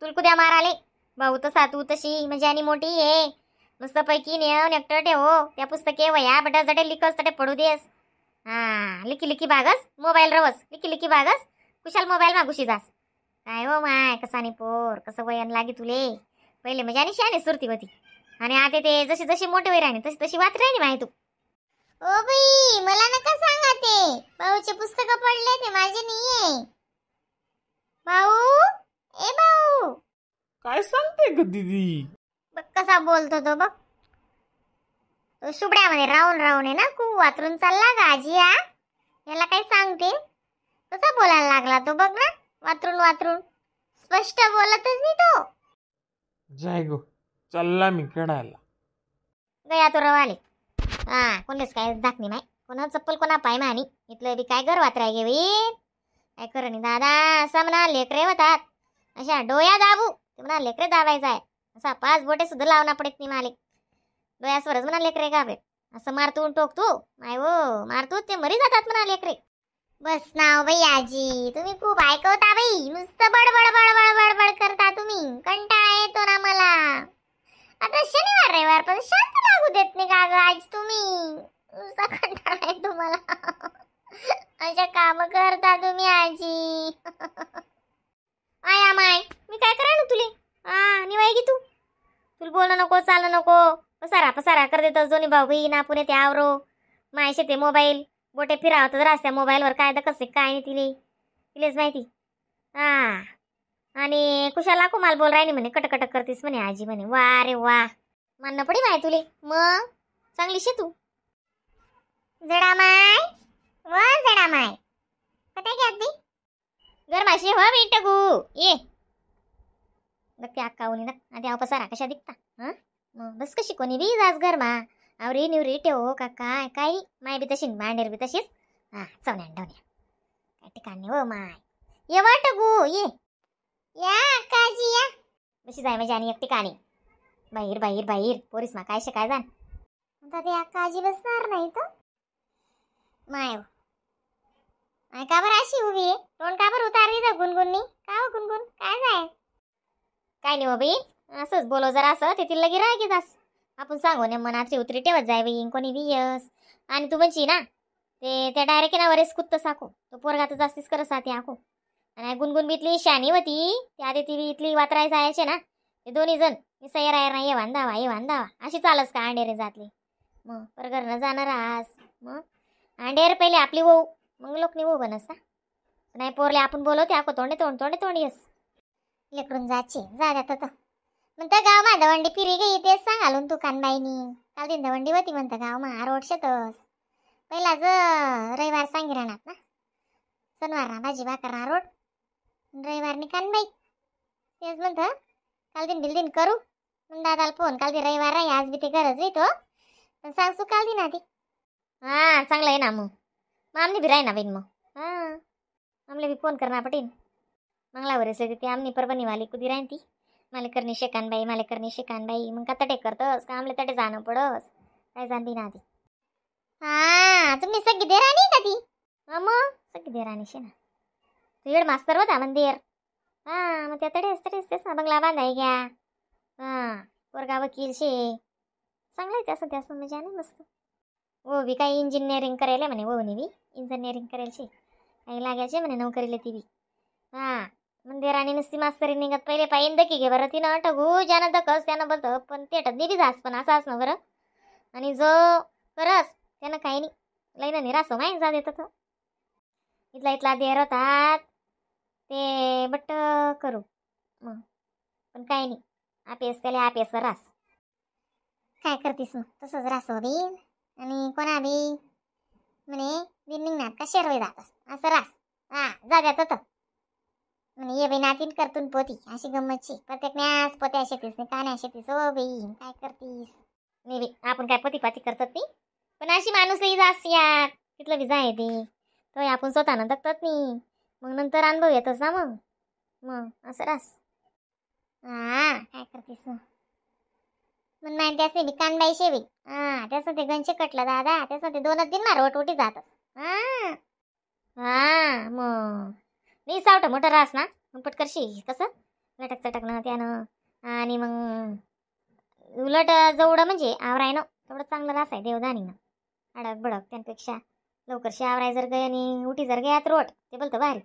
तुला कुद्या माराले भाऊ तसा तू तशी म्हणजे आणि मोठी आहे मस्त पैकी नेऊन एकटं ठेव त्या पुस्तके वया बटा जटे लिखस तटे पडू देस. हा लिखी लिखी बागस मोबाईल रवस लिखी लिखी बागस कुशाल मोबाईल मागुशी जास. काय हो माय कसा नाही पोर कसं वयन लागे तुले. पहिले म्हणजे आणि शाने सुरती होती आणि आता ते जशी जशी मोठी वय राहिली तशी तशी वाच राहिली माय तू. ओ बाई मला नका सांगा ते भाऊचे पुस्तक पडले ते माझे नाहीये. भाऊ ए भाऊ काय सांगते ग दीदी? बघ कसा बोलतो तो बघ. तो शुबड्यामध्ये राहून राहून आहे ना खूप वातरून चालला ग आजी. हा याला काही सांगते कसा बोलायला लागला तो बघ ना वातरून वातरून स्पष्ट बोलतच नाही तो. जाय गो चालला मी खेळायला. गया तो रवाले. हा कोणलेच काय दाखणी नाही कोणा चप्पल कोणा पाय मानी इथलं बी काय घर वातराय गे बाई. काय खरं नाही दादा असा म्हणा लेकरे होतात अशा डोया दाबू ते म्हणा लेकरे दाबायचा आहे असा 5 बोटे सुद्धा लावना पडत नाही माले डोयासवरच म्हणा लेकरे गाबरे असं मारतून टोकतो माय हो मारतो ते मरी जातात म्हणा लेकरे. बस ना बाई आजी तुम्ही खूप ऐकवता बाई नुसतं बडबड बडबड बडबड करता तुम्ही कंटाळा येतो ना मला. आता शनिवार रविवार पण शांत लागू देत नाही का ग आज तुम्ही नुसता कंटाळा येतो मला. अशा काम करता तुम्ही आजी. आया माय मी काय करा ना तुले. हा निवाय की तू तुला बोलणं नको चालणं नको पसारा पसारा कर देतस दोन्ही भाऊ बहीण आपण ते आवरो माय ते मोबाईल बोटे फिरावत रस्त्या मोबाईलवर काय तर कसे काय नाही तिले तिलेच माहिती. हा आणि कुशाला कुमाल बोल राहिली म्हणे कटकटक करतीस म्हणे आजी म्हणे. वा रे वा मानणं पडी माय तुले मग चांगली शे तू. जडा माय व जडा माय कते घ्यात बी गरमाशी हो मी टगू ये नक्की अक्का उनी ना आधी आव पसारा कशा दिखता. हां मग बस कशी कोणी बी जास गरमा आवरी निवरी ठेव का काय काय माय बी तशी मांडेर बी तशीच. हा चवण्या डवण्या काय ठिकाणी हो माय ये वा टगू ये या अक्काजी या बशी जाय म्हणजे आणि एक ठिकाणी बाहेर बाहेर बाहेर पोरीस मा काय शिकाय जाण आता ते अक्काजी बसणार नाही तर माय माय का बरं अशी उभी आहे तोंड का बरं उतारली तर गुणगुणनी का हो गुणगुण काय जाय काय नाही हो बाई असंच बोलो जरा असं ते तिला लगे राग जास आपण सांगू ने मनात उतरी ठेवत जाय बाई कोणी बी यस. आणि तू म्हणशी ना ते त्या डायरेक्ट ना वरेस कुत्त साको तो पोरगा तर जास्तीच करत साथी आको. आणि गुणगुण बी इतली शानी होती त्या आधी ती बी इतली वातराय जायचे ना ते दोन्ही जण मी सय्यर आयर नाही येवान धावा येवान धावा अशी चालस का अंडेरे जातली मग पर घरनं जाणार आज मग अंडेर पहिले आपली वहू मग लोकनी वहू बनस नाही पोरले आपण बोलवते आको तोंडे तोंड तोंडे तोंड येस लेकरून जायचे जा जात तर म्हणतं गाव मा दवंडी फिरी गई तेच सांगालून तू कानबाईनी काल दिन दवंडी होती म्हणतं गाव मा रोड शेतस पहिलाच रविवार सांगी राहणार ना शनिवार ना भाजी भाकर ना रोड रविवारनी कानबाई तेच म्हणतं काल दिन बिल दिन करू मग दादाला फोन काल दिन रविवार राही आज बी ते गरज होई तो पण सांगसू काल दिन आधी. हा चांगलं आहे ना मग मग आमने बी राही ना बहीण मग. हां आमले बी फोन करणार पटेल मंगळावर ते आमनी परभणीवाली कुदी राहीन ती मला करणी शेकानबाई मला करणी शेकानबाई मग का तटे करतस का आमले तटे जाणं पडस काय जाण बी ना आधी. हा तुम्ही सगळी देराणी का ती? हा मग सगळी देराणी शे ना तू येड मास्तर होता मंदिर. हा मग त्या तडेच तडेच तेच ना बंगला बांधाय घ्या. हा पोरगा वकील शे चांगलं आहे त्यासं त्यासं म्हणजे नाही मस्त. वो बी काही इंजिनिअरिंग करायला म्हणे वोनी बी इंजिनिअरिंग करायला शे काही लागायचे म्हणे नोकरीला ती बी. हा मंदिराने नुसती मास्तरी निघत पहिले पाहिजे दकी घे बरं तिनं टगू ज्यानं दकस त्यानं बोलतं पण तेटत नाही बी जास पण असं असणं बरं आणि जो करस त्यानं काही नाही लई ना निराश हो माहीत जा देत तो इथला इथला देर होतात ते बट्ट करू मग पण काही नाही आपेस त्याला आपेस रास काय करतीस मग तसंच रासो बी आणि कोणा बी म्हणे दिन निघणार का शेरवे जातस असं रास. हा जा द्या तर म्हणे ये बाई नातीन करतून पोती अशी गंमतची प्रत्येक न्यास पोत्या शेतीस नाही कान्या शेतीस हो बाई काय करतीस. नाही बाई आपण काय पोती पाती करतात नाही पण अशी माणूसही जास यात तिथलं बी जाय ते तो आपण स्वतःनं दगतात नाही मग नंतर अनुभव येतच ना मग मग असं रास. हा काय करतीस मग मग माहिती त्यासने बी कानबाई शेवी. हा त्यासनं ते गंचे कटलं दादा त्यासनं ते 2 दिन मार ओटोटी जातस. हा हा मग नाही सावटं मोठं रास ना मग पटकरशी कसं लटक चटकणं त्यानं. आणि मग उलट जेवढं म्हणजे आवराय ना तेवढं चांगलं रासाय देवदानीनं अडक बडक त्यांपेक्षा लवकरशी आवराय जर गय आणि उठी जर गयात रोट ते बोलतं भारी.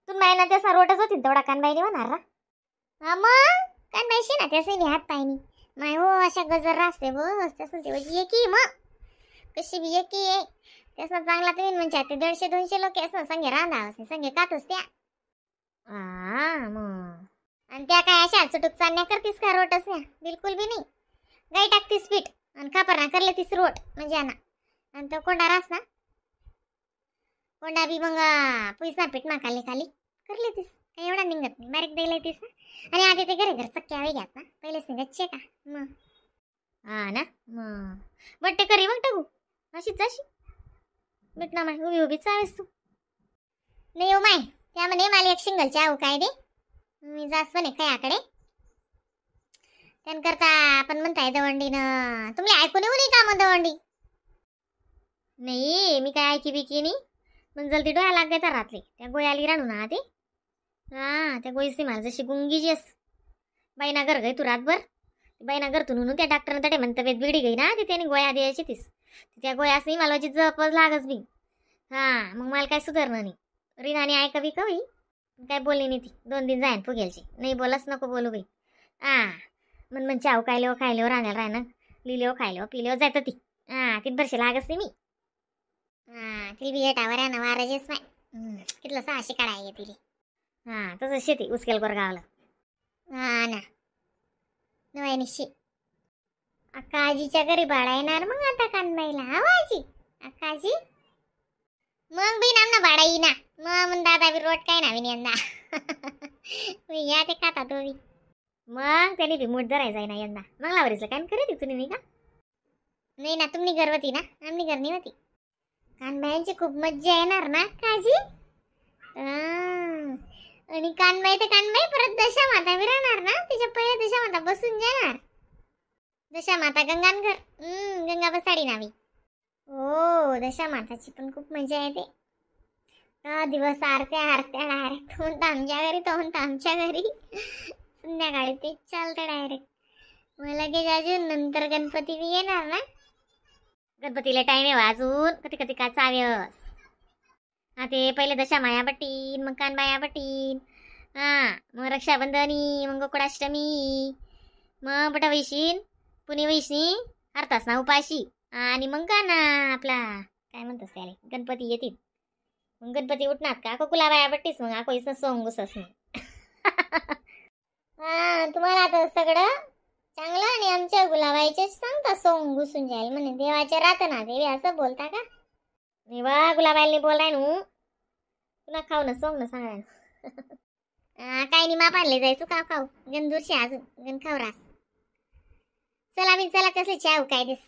तू माय ना त्याचा रोटच होती तेवढा कानबाईनी होणार ना मग कानबाईशी ना त्यासनी हात पायनी माय हो अशा गजर रासते बस त्यासनं ते एकी मग कशी बी एकी आहे त्यासनं चांगला तुम्ही म्हणजे ते 150-200 लोक असं संगे रांधावस संगे कातच त्या. मग आणि त्या काय अशा चुटूक चालण्या करतीस का रोटच ना बिलकुल बी नाही. गाई टाकतीस पीठ आणि खापरणा करले तीस रोट म्हणजे ना. आणि तो कोंडा रास ना कोंडा बी मग पुईस ना पीठ माकाले खाली करले तीस काही एवढा निघत नाही बारीक द्यायला तीस ना. आणि आधी ते घरी घर चक्क्या घ्यात ना पहिलेच निघत का मग. हा ना मग बट्टे करी मग टाकू अशीच जाशी भेट ना माय उभी उभी चावेस तू. नाही हो माय त्या म्हणे मला एक सिंगलची आऊ काय दे मी जास म्हणे खयाकडे त्यांकरता आपण म्हणताय दवंडीनं तुम्ही ऐकून येऊ नाही का मग दवंडी? नाही मी काय ऐकी बिकी नाही पण जलदी डोळ्या लागायचा रात्री त्या गोळ्या राणू ना ते. हा त्या गोळीसी मला जशी गुंगीची अस बाईना घर गई तू रातभर बाईना घर तू त्या डॉक्टरनं तडे म्हणत तब्येत बिघडी गई ना ते त्याने गोळ्या द्यायची तीस त्या गोळ्यास नाही मला जपच लागच बी. हा मग मला काय सुधारणं नाही रिनाने ऐका बी कवी काय बोलली नाही ती 2 दिन जाईन फुगेलची नाही बोलाच नको बोलू बाई. हा मन मन चाव खायलो खायलो राहण्याला राहणं लिहिलो खायलो पिलो जायचं ती. हा ती बरशी लागच नाही मी. हा ती बी येटावर आहे ना वाराजेच माय कितलं 600 काढाय तिली. हा तसं शेती उचकेल गावला. हा ना नवायनिशी अक्का आजीच्या घरी बाळा येणार मग आता कानबाईला. हा आजी अक्का आजी मग बी नाम ना भाडा येईना मग मग दादा बी रोट काय नावी यंदा मी या ते खाता तो बी. मग त्याने बी मूठ धरायचा ना यंदा मग लावरीचं काय करत तुम्ही नाही का? नाही ना तुम्ही गर्वती ना आम्ही घरणी होती. कानबाईंची खूप मज्जा येणार ना काजी. आणि कानबाई तर कानबाई परत दशा माता बी राहणार ना तिच्या पहिल्या दशा माता बसून जाणार दशा माता गंगानघर गंगा बसाडी नावी. हो दशा माताची पण खूप मजा येते. 10 दिवस आरत्या आरत्या डायरेक्ट तो म्हणतो आमच्या घरी तो म्हणतो आमच्या घरी संध्याकाळी तेच चालतं डायरेक्ट. मग लगेच अजून नंतर गणपती बी येणार ना. गणपतीला टाइम आहे अजून कधी कधी का चाव्यस. हा ते पहिले दशा माया बट्टीन मग कानबाया बट्टीन हा मग रक्षाबंधनी मग गोकुळाष्टमी मग बटा वैशीन पुणे वैशनी अर्धास ना उपाशी आणि मग का ना आपला काय म्हणतोस त्याला गणपती येतील मग गणपती उठणार का कोकुला बाया बट्टीस मग आकोईस सोंगूसच मग. हा तुम्हाला आता सगळं चांगलं आणि आमच्या गुलाबाईचे सांगता सोंग घुसून जाईल म्हणे देवाच्या राहत ना देवी असं बोलता का? नाही वा गुलाबाईला नाही बोलताय नू तुला खाऊ ना सोंग ना सांगाय. काय नाही मापाडले जायचो का खाऊ गंदूरशी अजून गण खाऊ रास. चला मी चला तसले चाव काय दिस.